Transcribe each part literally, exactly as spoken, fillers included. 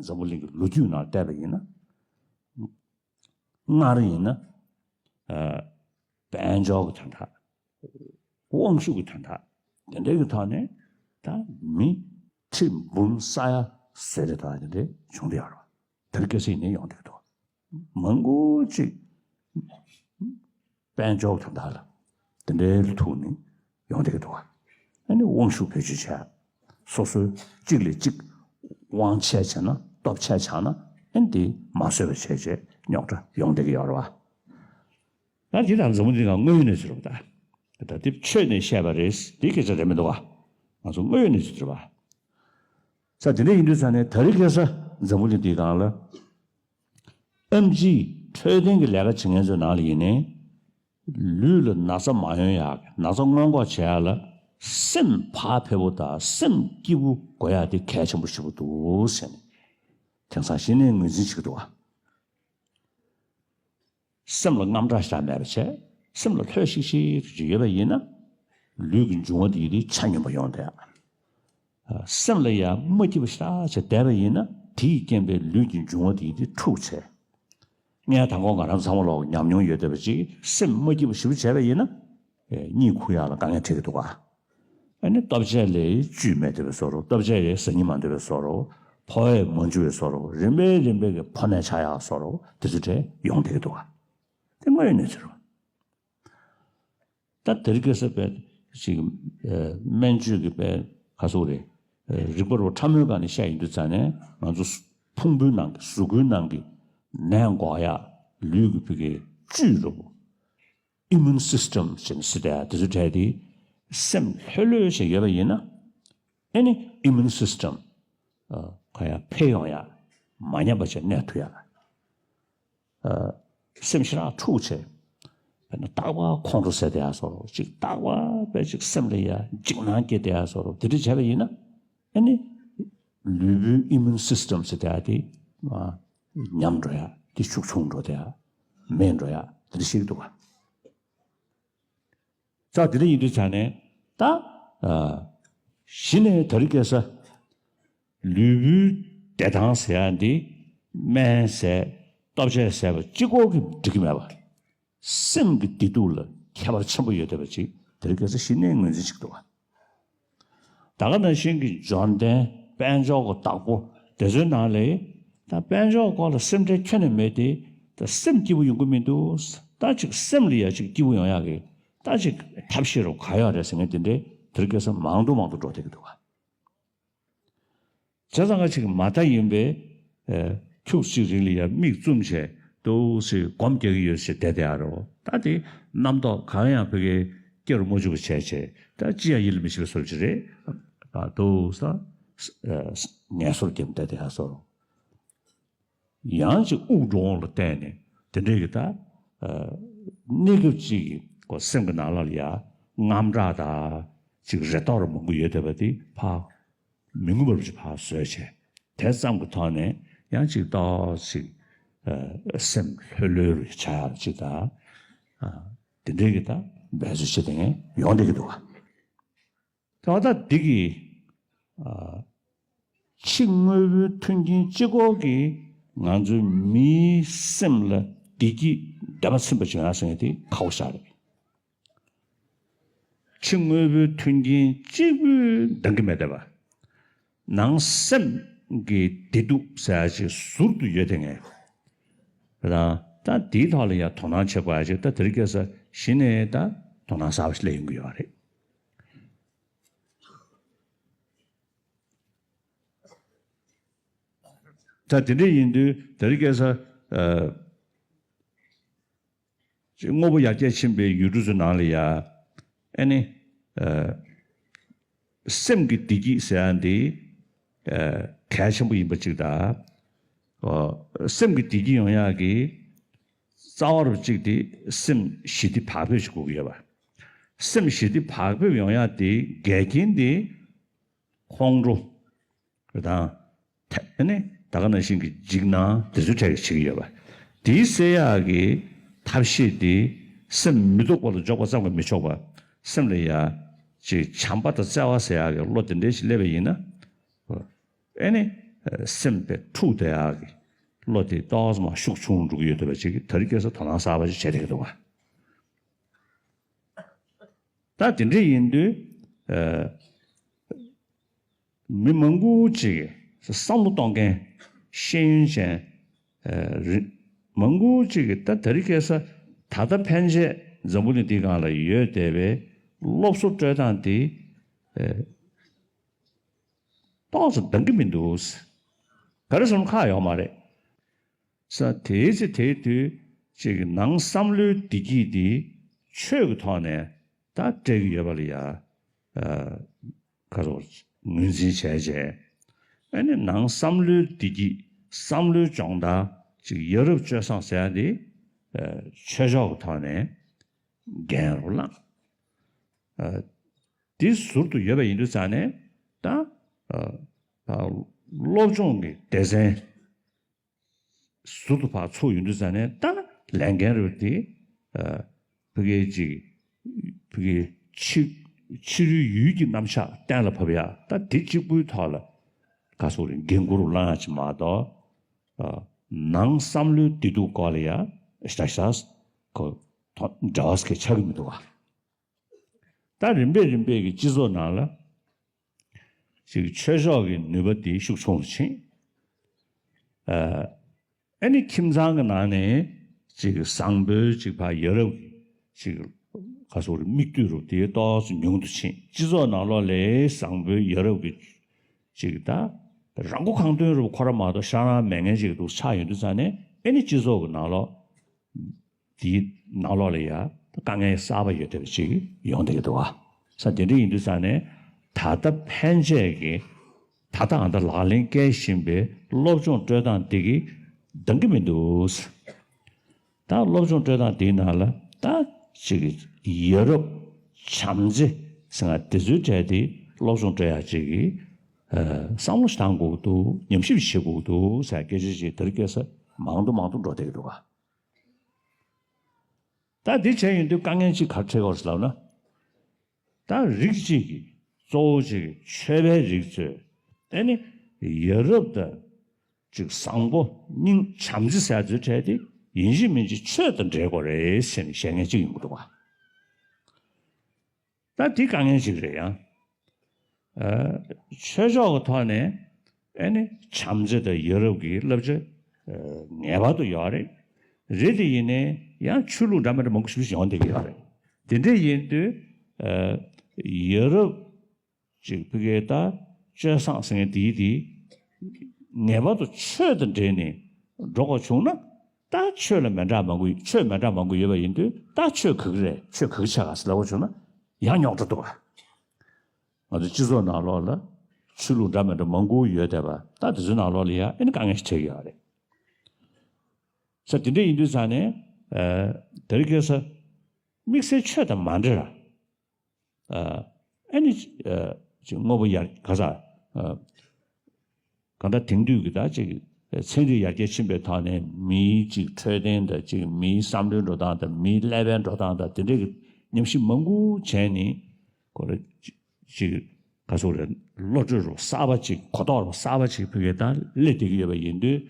འཛམ་བུ་གླིང་གི་ལོ་རྒྱུས་ནང་བལྟས་པ་ཡིན་ན། སྔར་ཡིན་ན། ཨ། དཔལ་འབྱོར་གྱི་དོན་དག་དབང་ཤུགས་ཀྱི་དོན་དག་དེ་འདྲའི་གི་ཐོག་ནས་ད་མི་ཁྲི་འབུམ་ས་ཡ་ཟེར་རེ་ད་དེ་འདྲའི་བྱུང་བསྡད་ཡོད་རེད་བ། དེར་སྐད་ཟིག་ནས་ཡོང་བསྡད་ཀྱི་འདུག་མང་པོ་ཅིག་དཔལ་འབྱོར་དོན་དག་ལ་དེ་འདྲའི་ཐུག་ནས་ཡོང་བསྡད་ཀྱི་འདུག་ཨ་ནི་དབང་ཤུགས་བེད་སྤྱོད་བྱས། སོ་སོའི་གཅིག་ལས་གཅིག་དབང་ཆ་བྱས་ན་སྟོབས་ཆ་བྱས་ན་ཨ་ནི་དེ་མ་བཟོད་པ་བྱས་བྱས་རྙོག་དྲ་ཡོང་བསྡད་ཀྱི་ཡོད་རེད་བ། ད་འདི་དང་འཛམ་བུ་གླིང་གི་དངོས་ཡོད་གནས་ཚུལ་རེད་བ། ད་ད་དེ་ཆོས་ནས་བཤད་པ་རེད། འདི་སྐད་ཆ་རེད་མི་འདུག་བ། ང་ཚོ་དངོས་ཡོད་གནས་ཚུལ་རེད་བ། ས་དེ་འདྲ་ཡིན་དུས་ས་ནས་དེ་རིང་ཁ་སང་འཛམ་བུ་གླིང་འདིའི་སྒང་ལ། ཨེམ་ཆི་འཕྲོད་བསྟེན་གྱི་ལས་ཀ་བྱེད་མཁན་ཚོའི་ནང་ལ་ཡིན་ནའི། ལུས་ལ་ན་ཚ་མ་ཡོང་ཡག་ན་ཚ་སྔོན་འགོག་བྱེད་ཡག་ལ་སེམས་བག་ཕེབས་པོ་དང་སེམས་སྐྱིད་པོ་དགོས་ཡག་དེ་གལ་ཆེན་པོ་ཞེ་པོ་འདུག་ཟེར་ནས། དེང་སང་གཞི་ནས་ངོས་འཛིན་བྱེད་ཀྱི་འདུག་བ། སེམས་ལ་དངངས་སྐྲག་ཞེ་དྲག་མེད་པ་བྱས། སེམས་ལ་ལྷོད་ཤིག་ཤིག་ཅིག་ཡོད་པ་ཡིན་ན། ལུས་ཀྱི་འབྱུང་བ་དེ་ཡིན་དུས་ཆ་སྙོམས་པ་ཡོང་བསྡད། སེམས་ལ་ཡང་མ་སྐྱིད་པ་ཞེ་དྲག་བྱས་བསྡད་པ་ཡིན་ན་དེ་ཡི་རྐྱེན་པས་ལུས་ཀྱི་འབྱུང་བ་དེ་ཡིན་དུས་འཁྲུགས་བྱས། ངས་དང་པོ་ང་རང་ཚང་མ་ལོག་ཉམས་མྱོང་ཡོད་བསྡད་པ་ཅིག་སེམས་མ་སྐྱིད་པ་ཞེ་པོ་བྱས་པ་ཡིན་ན། གཉིད་ཁུག་ཡག་ལ་དཀའ་ངལ་འཕྲད་ཀྱི་འདུག་ག་ཨ་ནི་ལྟོ་ཆས་ལ་བཅུད་མེད་བསྡད་པའི་བཟོ་འདྲ། ལྟོ་ཆས་ལ་ཟ་སྙིང་མ་འདོད་པའི་བཟོ་འདྲ། ཕོ་བས་མ་འཇུ་བའི་བཟོ་འདྲ། རིམ་པས་རིམ་པས་ཀྱི་ཕོ་ནད་ཆགས་ཡག་བཟོ་འདྲ་དེ་ཚོ་འདྲ་ཡོང་བསྡད་ཀྱི་འདུག་ག་དེ་དངོས་ཡོད་གནས་ཚུལ་རེད། ད་དེ་རིང་ཁ་སང་དཔེ་ཅིག་སྨན་བཅོས་ཀྱི་དཔེ་ག་ཟེར་རེད། རིག་པ་རུ་ཕྲ་མོའི་སྒང་ནས་བཤད་ཡོང་དུས་ཙ་ནས་ང་ཚོ་ཕུང་པོའི་ནང་གི་གཟུགས་པོའི་ནང་གི་ནད་འགོག་ཡག་ལུས་ཀྱི་བུ་གའི་བཅུད་རུ། Immune system ཞེས་ཟེར་ཏེ་དེ་ཚོ་གྲས་དེ་སེམས་ལྷོད་ལྷོད་བྱས་ཡོད་པ་ཡིན་ན། ཨ་ནི་immune system ག་ཡ་འཕེལ་ཡོང་ཡ། མ་ཉམས་པ་བྱས་གནས་ཐུབ་ཡ། སེམས་ཞེ་དྲག་འཁྲུགས་བྱས། དཔེར་ན་རྟག་པར་ཁོང་ཁྲོ་ཟ་བསྡད་ཡ་བཟོ་འདྲ། ཅིག་རྟག་པར་དཔེ་ཅིག་སེམས་ལ་ཡ་འཇིགས་སྣང་སྐྱེ་བསྡད་ཡ་བཟོ་འདྲ་དེ་འདྲ་བྱས་པ་ཡིན་ན། ཨ་ནི་ལུས་པོའི་immune system ཟེར་བསྡད་ཡ་དེ་ཉམས་འགྲོ་ཡ། དེ་ཤུགས་ཆུང་འགྲོ་བསྡད་ཡ། མེད་འགྲོ་ཡ་དེ་འདྲ་ཞིག་འདུག་ག་ཙང་དེ་འདྲ་ཡིན་དུས་ཙ་ནས་ད། ཨ། གཞི་ནས་དེ་རིང་ཁ་སང་ལུས་པོའི་བདེ་ཐང་ཟེར་ཡ་འདི་སྨན་ཟས་ལྟོ་ཆས་ཟས་པ་གཅིག་པོ་གིས་འགྲིག་གི་མེད་པ། སེམས་ཀྱི་བདེ་སྡུག་ལ་ཁྱད་པར་ཆེན་པོ་ཡོད་བསྡད་པ་ཅིག་དེ་རིང་ཁ་སང་གཞི་ནས་ངོས་འཛིན་བྱེད་ཀྱི་འདུག་ག་ད་ག་ནང་བཞིན་གྱི་འབྱོར་ལྡན་དཔལ་འབྱོར་གྱི་བདག་པོ་དེ་ཚོའི་ནང་ལ། ད་དཔལ་འབྱོར་སྐོར་ལ་སེམས་ཁྲལ་ཁྱོན་ནས་མེད་དེ། ད་སེམས་སྐྱིད་པོ་ཡོང་གི་མི་འདུག་ད་ཅིག་སེམས་ལ་ཡ་ཅིག་སྐྱིད་པོ་ཡོང་ཡག་གི་ད་ཅིག་ཐབས་ཤེས་རོགས་ག་ཡོད་རེད་ཟེར་མཁན་དེ་འདྲའི་དེ་རིང་ཁ་སང་མང་དུ་མང་དུ་འགྲོ་བསྡད་ཀྱི་འདུག་ག་བྱས་ཙང་ང་ཅིག་མ་མཐའ་ཡིན་པའི་ཁྱུག་ཅིག་རིང་ལ་ཡ་མིག་བཙུམ་བྱས་འདུག་སེ་སྒོམ་རྒྱག་གི་ཡོད་ཟེར་བསྡད་བསྡད་ཡ་རོ། ད་དེ་རྣམ་རྟོག་གང་ཡང་ཕ་གིའི་སྐྱེ་རུ་མ་བཅུག་པ་བྱས་བྱས་ད་ཅི་ཡང་ཡིད་ལ་མི་བྱེད་པའི་བཟོ་འདྲ་ཅིག་རེད། འདུག་ས་ངལ་གསོར་བརྒྱབ་བསྡད་བསྡད་ཡ་བཟོ་རོ། ཡང་ཅིག་དབུགས་འགྲོ་འོང་ལ་བརྟེན་ནས་དེ་འདྲའི་གི་ད་གནས་སྐབས་ཅིག་གི་སེམས་ཀྱི་ནང་ལ་ཡ་དངངས་སྐྲག་དང་ཅིག་རེ་དོགས་རུ་མང་པོ་ཡོད་བསྡད་པ་དེ་ཕར། མི་མངོན་པར་ཕར་བཟོས་བྱས། དེ་ཙམ་གྱི་ཐོག་ནས་ཡང་ཅིག་ཏོག་ཅིག་ཨ་སེམས་ལྷོད་ལྷོད་རུ་ཆགས་ཅིག་དང་། ཨ་དེ་འདྲའི་གི་ད་འབད་རྩོལ་བྱེད་མཁན་ཡོང་བསྡད་ཀྱི་འདུག་ག་དེ་བ་ད་འདི་གི་ཨ་ཕྱི་དངོས་པོའི་མཐུན་རྐྱེན་གཅིག་པོ་གིས་ང་ཚོའི་མིའི་སེམས་ལ་བདེ་སྐྱིད་བདེ་བ་ཚིམ་པ་བྱུང་ཡ་ཟེར་མཁན་དེ་ཁག་པོ་ཞེ་དྲག་རེད། ཕྱི་དངོས་པོའི་མཐུན་རྐྱེན་གཅིག་པུས་འདང་གི་མེད་བསྡད་པ། ནང་སེམས་ཀྱི་བདེ་སྡུག་ཟེར་ཡ་ཅིག་ཟུར་དུ་ཡོད་དེ་ངས། རང་ད་དེའི་ཐོག་ལ་ཡང་དོ་སྣང་བྱེད་དགོས་ཡ་ཅིག་ད་དེ་རིང་ཁ་སང་གཞི་ནས་ད་དོ་སྣང་གསར་པ་ཞིག་སླེབས་ཡོང་གི་ཡོད་རེད། ད་དེ་འདྲ་ཡིན་དུས་དེ་རིང་ཁ་སང་ཨ། དངོས་པོ་ཡར་རྒྱས་ཕྱིན་པའི་ཡུལ་གྲུ་ཚོའི་ནང་ལ་ཡ། ཨ་ནི། ཨ། སེམས་ཀྱི་བདེ་སྐྱིད་ཟེར་ཡ་འདི། ཨ། གལ་ཆེན་པོ་ཡིན་པ་ཅིག་དང་། ཨོ། སེམས་ཀྱི་བདེ་སྐྱིད་ཡོང་ཡག་གི་རྩ་བ་རུ་གཅིག་དེ་སེམས་ཞི་བདེ་བག་ཕེབས་ཤིག་དགོས་ཀྱི་ཡོད་པ། སེམས་ཞི་བདེ་བག་ཕེབས་ཡོང་ཡག་དེ་འགལ་རྐྱེན་དེ། ཁོང་ཁྲོ་དང་། ཨ་ནི་ད་ག་ནང་བཞིན་གྱི་འཇིགས་སྣང་དེ་ཚོའི་གྲས་ཀྱིས་བྱེད་ཀྱི་ཡོད་པ། དེའི་སེལ་ཡག་གི་ཐབས་ཤེས་དེ་སེམས་མི་སྡུག་པ་ལ་འཇོག་པ་ཙམ་གྱིས་མི་ཆོག་པ། སེམས་ལ་ཡ་ཅིག་བྱམས་པ་དང་བརྩེ་བ་ཟེར་ཡག་གི་བློ་དེ་འདྲ་ཞིག་སླེབས་པ་ཡིན་ན། ཨ་ནི་ སེམས་དཔེ་འཁྲུག་བསྡད་ཡག་གི་བློ་དེ་ཏོག་ཙམ་ཤུགས་ཆུང་འགྲོ་གི་ཡོད་བསྡད་པ་ཅིག་གིས་དེ་རིང་ཁ་སང་དོ་སྣང་གསར་པ་ཅིག་བྱས་བསྡད་ཀྱི་འདུག་བ། ད་དེ་འདྲ་ཡིན་དུས། ཨ། མི་མང་པོ་ཅིག་གིས་བསམ་བློ་གཏོང་མཁན་ཤེས་ཡོན་ཅན། ཨ། རི། མང་པོ་ཅིག་གིས་ད་དེ་རིང་ཁ་སང་ད་ལྟ་ཕན་ཆད་འཛམ་བུ་གླིང་འདིའི་སྒང་ལ་ཡོད་བསྡད་པའི་སློབ་གསོ་སྤྲོད་སྟངས་དེ། ཨ། ཏོག་ཙམ་འདང་གི་མི་འདུག། ག་རེ་ཟེར་ན་ཁག་ཡོད་མ་རེད། ས་དེའི་ཚེ་དེའི་དུས་ཅིག་ནང་བསམ་བློའི་བདེ་སྐྱིད་འདི་ཆོས་ཀྱི་ཐོག་ནས་ད་སྤྲད་ཀྱི་ཡོད་པ་ལ་ཡ། ཨ། ཁ་རོག་ངོས་འཛིན་བྱས་བྱས། ཨ་ནི་ནང་བསམ་བློའི་བདེ་སྐྱིད་བསམ་བློའི་སྦྱོང་བརྡར་ཅིག་ཡ་རབས་སྤྱོད་བཟང་ཟེར་ཡ་འདི། ཨ། ཆོས་ཕྱོགས་ཀྱི་ཐོག་ནས་འགན་རུ་བླངས། ཨ། འདི་ཟུར་དུ་ཡོད་པ་ཡིན་དུས་ཙང་ནས་ད། ཨ། ཨ། སློབ་སྦྱོང་གི་སྡེ་ཚན་ཟུར་དུ་ཕར་ཚུགས་ཡོང་དུས་ཙང་ནས་ད་ལས་འགན་རུ་དེ། ཨ། ཕ་གིའི་ཅིག་ཕ་གིའི་ཕྱི། ཕྱི་རོལ་ཡུལ་གྱི་རྣམ་གཞག་གཏན་ལ་ཕབ་ཡ་ད་དེ་གཅིག་པུའི་ཐོག་ལ་ག་སོགས་རེད་འགན་འཁུར་བླང་ཡ་ཅིག་མ་གཏོགས། ཨ། ནང་བསམ་བློའི་བདེ་སྡུག་སྐོར་ལ་ཡ་ཤ་ཤ་ཁོ་འབྲེལ་བ་ཟེར་མཁན་ཆགས་ཀྱི་མི་འདུག་བ། ད་རིམ་པས་རིམ་པས་ཀྱི་སྤྱི་ཚོགས་ནང་ལ་ཅིག་ཆོས་ཕྱོགས་ཀྱི་ནུས་པ་དེ་ཤུགས་ཆུང་དུ་ཕྱིན། ཨ། ཨ་ནི་ཁྱིམ་ཚང་གི་ནང་ནས་ཅིག་བཟང་པོའི་ཅིག་ཕར་ཡ་རབས་ཀྱི་ཅིག་ག་སོགས་རེད་མིག་ལྟོས་རུ་དེ་ཏོག་ཙམ་ཉུང་དུ་ཕྱིན། སྤྱི་ཚོགས་ནང་ལོགས་ལས་བཟང་པོའི་ཡ་རབས་ཀྱི་ཅིག་ད་རང་མགོ་གང་ཐོན་རུ་ཁོ་རང་མ་གཏོགས་ཤ་རང་མེད་མཁན་ཅིག་འདུག་ཆགས་ཡོང་དུས་ཙང་ནས། ཨ་ནི་སྤྱི་ཚོགས་ཀྱི་ནང་ལོགས་དེའི་ནང་ལོགས་ལ་ཡ་དཀའ་ངལ་གསར་པ་ཡོད་བསྡད་པ་ཅིག་ཡོང་བསྡད་ཀྱི་འདུག་བ། ས་དེ་འདྲ་ཡིན་དུས་ཙང་ནས་ད་ལྟ་ཕན་ཆད་ཀྱི་ད་ལྟ་ཨ་ད་ལག་ལེན་བཀལ་བཞིན་པའི་སློབ་སྦྱོང་སྤྲོད་སྟངས་དེ་གིས་འདང་གི་མི་འདུག། ད་སློབ་སྦྱོང་སྤྲོད་སྟངས་དེའི་ནང་ལ་ད་ཅིག་ཡ་རབས་བྱམས་བརྩེ་ཟེར་ང་དེ་ཚོའི་གྲས་དེ་སློབ་སྦྱོང་སྤྲོད་ཡག་ཅིག་གི། ཨ། བསམ་བློ་ཞིག་བཏང་དགོས་ཀྱི་འདུག། ཉམས་ཞིབ་བྱེད་དགོས་ཀྱི་འདུག་ཟེར་སྐད་ཆ་ཅིག་དེ་རིང་ཁ་སང་མང་དུ་མང་དུ་འགྲོ་བསྡད་ཀྱི་འདུག་ག། ད་འདི་བྱས་ཡོང་དུས་དཀའ་ངལ་གཅིག་ག་རེ་འཕྲད་ཀྱི་ཡོད་རེད་ཟེར་ལབ་ན། ད་རིགས་གཅིག་གིས་གཙོ་བོ་གཅིག་གིས་ཆོས་པའི་རིགས་ཚོས་ཨ་ནི་ཡ་རབས་དང་ཅིག་བཟང་པོ་སྙིང་བྱམས་བརྩེ་ཟེར་ཚོའི་གྲས་དེ་ཡིན་གཅིག་མིན་གཅིག་ཆོས་དང་འབྲེལ་དགོས་རེད་ཟེར་ནས་བཤད་མཁན་གཅིག་ཡོང་གི་འདུག་ག། ད་འདི་དཀའ་ངལ་ཅིག་རེད་ཡ། ཨ། ཆོས་ཕྱོགས་ཀྱི་ཐོག་ནས་ཨ་ནི་བྱམས་བརྩེ་དང་ཡ་རབས་ཀྱི་བསླབ་བྱ། ཨ། ངེས་པར་དུ་ཡོད་རེད། རེད་དེ་ཡིན་ནའི་ཡང་ཆོས་ལུགས་འདྲ་མི་འདྲ་མང་པོ་ཞིག་ཡོང་བསྡད་ཀྱི་ཡོད་རེད། དེ་འདྲ་ཡིན་དུས། ཨ། ཡ་རབས་ཅིག་ཕ་གིའི་ད་སྤྱོད་བཟང་ཟེར་མཁན་དེའི་དེ་ངེས་པར་དུ་ཆོས་དང་འབྲེལ་ནས་འགྲོ་དགོས་བྱུང་ན། ད་ཆོས་ལ་མི་འདྲ་མང་པོ་ཆོས་མི་འདྲ་མང་པོ་ཡོད་པ་ཡིན་དུས། ད་ཆོས་ག་གི་རེད། ཆོས་ག་གི་ཆགས་ག་ཟེར་ལབ་པ་བྱུང་ན་ཡང་རྙོག་དྲ་འདུག་ག། ང་ཚོ་སྤྱི་ཚོགས་ནང་ལོགས་ལ་ཆོས་ལུགས་འདྲ་མི་འདྲ་མང་པོ་ཡོད་བསྡད་པ། ད་དེ་ཚོའི་ནང་ལོགས་ལ་ཡང་ཨ་ནི་དཀའ་ངལ་ཞིག་འཕྲད་ཀྱི་ཡོད་རེད། ས་དེ་འདྲ་ཡིན་དུས་ཙང་ནས། ཨ། དེ་རིང་ཁ་སང་དམིགས་བསལ་ཆོས་དང་མ་འབྲེལ་བ། ཨ། ཨ་ནི། ཨ། ཅིག་དངོས་པོ་ཡར་ག་ས། ཨ། གང་ལྟར་དེང་དུས་ཀྱི་ད་ཅིག་ཚན་རིག་ཡར་རྒྱས་ཕྱིན་པའི་ཐོག་ནས་མིའི་ཅིག་འཕྲོད་བསྟེན་དང་ཅིག་མིའི་བསམ་བློའི་འགྲོ་སྟངས་དང་མིའི་ཀླད་པའི་འགྲོ་སྟངས་དང་དེ་འདྲའི་གི་ཉམས་ཞིབ་མང་པོ་བྱས་ནས། ཁོ་ར་ཅིག་ག་ཚོད་རེད། བློ་གྲོས་རུ་གསར་པ་ཅིག་གོ་རྟོགས་རུ་གསར་པ་ཅིག་ཕ་གིའི་ད་སླེབས་བསྡད་ཀྱི་ཡོད་པ་ཡིན་དུས།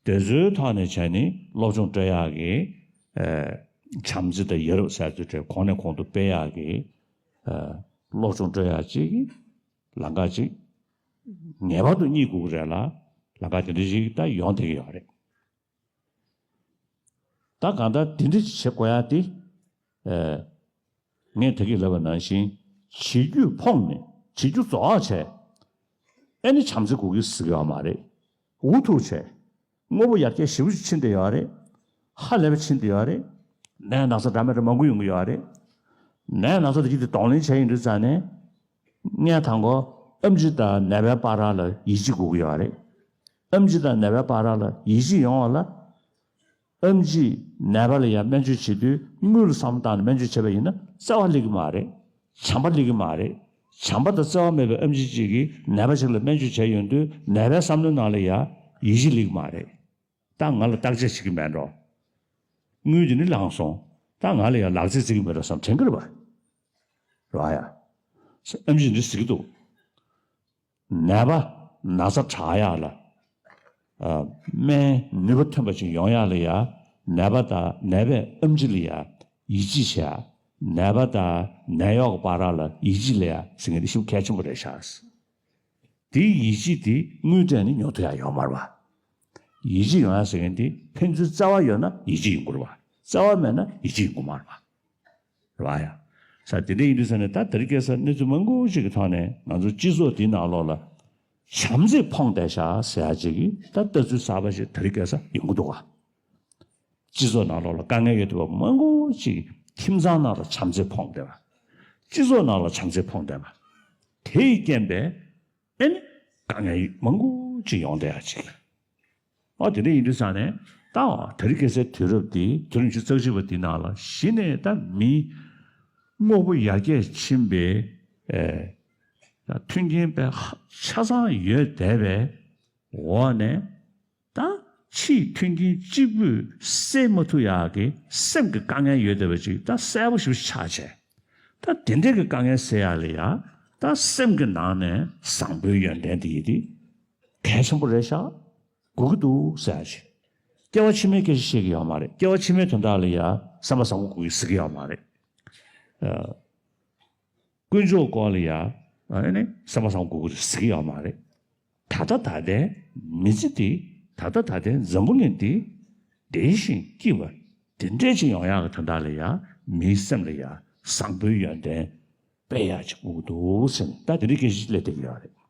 དེ་ཚོའི་ཐོག་ནས་བྱས་ནས་སློབ་སྦྱོང་སྤྲོད་ཡག་གི། ཨ། བྱམས་བརྩེ་དང་ཡ་རབས་ཟེར་ཚོའི་གྲས་གོང་ནས་གོང་དུ་སྤེལ་ཡག་གི། ཨ། སློབ་སྦྱོང་སྤྲོད་ཡག་ཅིག་ལམ་ཁ་ཅིག་ངེས་པར་དུ་རྙེད་དགོས་ཀྱི་རེད་ལ། ལམ་ཁ་དེ་འདྲ་ཞིག་ད་ཡོང་བསྡད་ཀྱི་ཡོད་རེད། ད་གང་ལྟར་དེ་འདྲ་ཞིག་བྱེད་དགོས་ཡག་དེ། ཨ། ངས་ད་གིན་ལབ་པ་ནང་བཞིན་བྱེད་རྒྱུ་ཕོངས་ནས་བྱེད་རྒྱུ་རྫོགས་བྱས། ཨ་ནི་བྱམས་བརྩེ་དགོས་ཀྱི་ཟེར་གྱི་ཡོད་མ་རེད། འུ་ཐུག་བྱས། དངོས་པོ་ཡར་རྒྱས་ཞེ་པོ་ཅིག་ཕྱིན་བསྡད་ཡོད་རེད། ཧ་ལས་པ་ཕྱིན་བསྡད་ཡོད་རེད། ནད་ན་ཚ་འདྲ་མི་འདྲ་མང་པོ་ཡོང་གི་ཡོད་རེད། ནད་ན་ཚ་དེ་གཅིག་དེ་གདོང་ལེན་བྱས་ཡོང་དུས་ཙང་ནས། སྔོན་དང་པོ་ཨེམ་ཆི་དང་ནད་པའི་བར་ལ་ཡིད་ཆེས་དགོས་ཀྱི་ཡོད་རེད། ཨེམ་ཆི་དང་ནད་པའི་བར་ལ་ཡིད་ཆེས་ཡོང་བ་ལ། ཨེམ་ཆིས་ནད་པ་ལ་ཡང་སྨན་བཅོས་བྱེད་དུས་དངུལ་ལ་བསམ་བློ་བཏང་ནས་སྨན་བཅོས་བྱས་པ་ཡིན་ན་བརྩེ་བ་སླེབས་ཀྱི་མ་རེད། བྱམས་པ་སླེབས་ཀྱི་མ་རེད། བྱམས་པ་དང་བརྩེ་བ་མེད་པའི་ཨེམ་ཆི་གཅིག་གིས་ནད་པ་ཞིག་ལ་སྨན་བཅོས་བྱས་ཡོང་དུས་ནད་པའི་བསམ་བློའི་ནང་ལ་ཡང་ཡིད་ཆེས་སླེབས་ཀྱི་མ་རེད། ད་ང་ལ་བརྟག་དཔྱད་བྱེད་ཀྱི་མེད་འགྲོ། དངུལ་དེ་ནི་བླངས་སོང་། ད་ང་ལ་ཡང་ལག་རྩལ་བརྩི་གི་མེད་འགྲོ་བསམ་དྲན་གྱི་རེད་པ། རེད་ཡ། ཨེམ་ཆིས་འདི་ཟེར་གྱི་འདུག། ནད་པ་ན་ཚ་དྲག་ཡག་ལ་ ཨ་སྨན་ནུས་པ་ཐོན་པ་ཅིག་ཡོང་ཡག་ལ་ཡ། ནད་པ་དང་ནད་པའི་ཨེམ་ཆི་ལ་ཡ་ཡིད་ཆེས་བྱེད་ཡ། ནད་པ་དང་ནད་གཡོག་གི་བར་ལ་ཡིད་ཆེས་ལ་ཡ་ཟེར་མཁན་དེ་ཞེ་པོ་གལ་ཆེན་པོ་རེད་ཤག་དེའི་ཡིད་ཆེས་དེ་དངུལ་སྤྲད་ནས་ཉོ་ཐུབ་ཡག་ཡོད་མ་རེད་པ། ཡིད་ཆེས་ཡོང་ཡག་ཟེར་མཁན་དེ་ཕན་ཚུན་རྩ་བ་ཡོད་ན་ཡིད་ཆེས་ཡོང་གི་རེད་པ། རྩ་བ་མེད་ན་ཡིད་ཆེས་ཡོང་གི་མ་རེད་པ། རེད་པ་ཡ། ས་དེ་འདྲ་ཡིན་དུས་ས་ནས་ད་དེ་རིང་ཁ་སང་གནས་ཚུལ་མང་པོ་ཞིག་གི་ཐོག་ནས་ང་ཚོ་སྤྱི་ཚོགས་འདིའི་ནང་ལོགས་ལ་བྱམས་བརྩེ་ཕོངས་བསྡད་ཤག་ཟེར་ཡག་ཅིག་གི་ད་ལྟ་ཚུལ་གསར་པ་ཞིག་དེ་རིང་ཁ་སང་ཡོང་གི་འདུག་ག་སྤྱི་ཚོགས་ནང་ལོགས་ལ་དཀའ་ངལ་ཡོད་བསྡད་པ་མང་པོ་ཅིག་ཁྱིམ་ཚང་ནང་ལ་བྱམས་བརྩེ་ཕོངས་བསྡད་པ། སྤྱི་ཚོགས་ནང་ལ་བྱམས་བརྩེ་ཕོངས་བསྡད་པ། དེ་ཡི་རྐྱེན་པས་ཨེ་ནི་དཀའ་ངལ་མང་པོ་ཅིག་ཡོང་བསྡད་ཡག་ཅིག་ཨ་དེ་འདྲ་ཡིན་དུས་ཙང་ནས་ད་དེ་རིང་ཁ་སང་དུས་རབས་འདི་དུས་རབས་ཉི་ཤུ་རྩ་གཅིག་པ་འདི་ནང་ལ་གཞི་ནས་ད་མི་དངོས་པོ་ཡར་རྒྱས་ཕྱིན་པའི་ཨེ་ད་མཐུན་རྐྱེན་དཔེ་ཧ་ཆ་ཚང་ཡོད་བསྡད་པའི་འོག་ནས་ད་ཕྱིའི་མཐུན་རྐྱེན་གཅིག་པུས་སེལ་མ་ཐུབ་ཡག་གི་སེམས་ཀྱི་དཀའ་ངལ་ཡོད་བསྡད་པ་ཅིག་ད་གསལ་པོ་ཞེ་པོ་ཆགས་བྱས། ད་དེ་འདྲའི་གི་དཀའ་ངལ་སེལ་ཡག་ལ་ཡ་ད་སེམས་ཀྱི་ནང་ནས་བཟང་པོའི་ཡོན་ཏན་དེ་ཡིན་ཏེ། གལ་ཆེན་པོ་རེད་ཤག་དགོས་ཀྱི་འདུག་ཟེར་ཡག་ཅིག་སྐྱེ་བ་ཕྱི་མའི་སྐད་ཆ་བཤད་ཀྱི་ཡོད་མ་རེད། སྐྱེ་བ་ཕྱི་མའི་དོན་དག་ལ་ཡ་སེམས་པ་བཟང་པོ་དགོས་ཀྱི་ཟེར་གྱི་ཡོད་མ་རེད། ཨ། དཀོན་མཆོག་སྐོར་ལ་ཡ་ཨ་ནི་སེམས་པ་བཟང་པོ་དགོས་ཀྱི་ཟེར་གྱི་ཡོད་མ་རེད། ད་ལྟ་ད་ལྟའི་མི་ཚེ་འདི་ད་ལྟ་ད་ལྟའི་འཛམ་བུ་གླིང་འདི་བདེ་ཞིང་སྐྱིད་པ་དེ་འདྲས་ཅིག་ཡོང་ཡག་གི་དོན་དག་ལ་ཡ་མིའི་སེམས་ལ་ཡ་བཟང་པོའི་ཡོན་ཏན་སྤེལ་ཡག་ཅིག་དགོས་ཀྱི་འདུག་ཟེར་ནས་ད་དེ་འདྲའི་སྐད་ཆ་ཅིག་སླེབས་བསྡད་ཀྱི་ཡོད་རེད།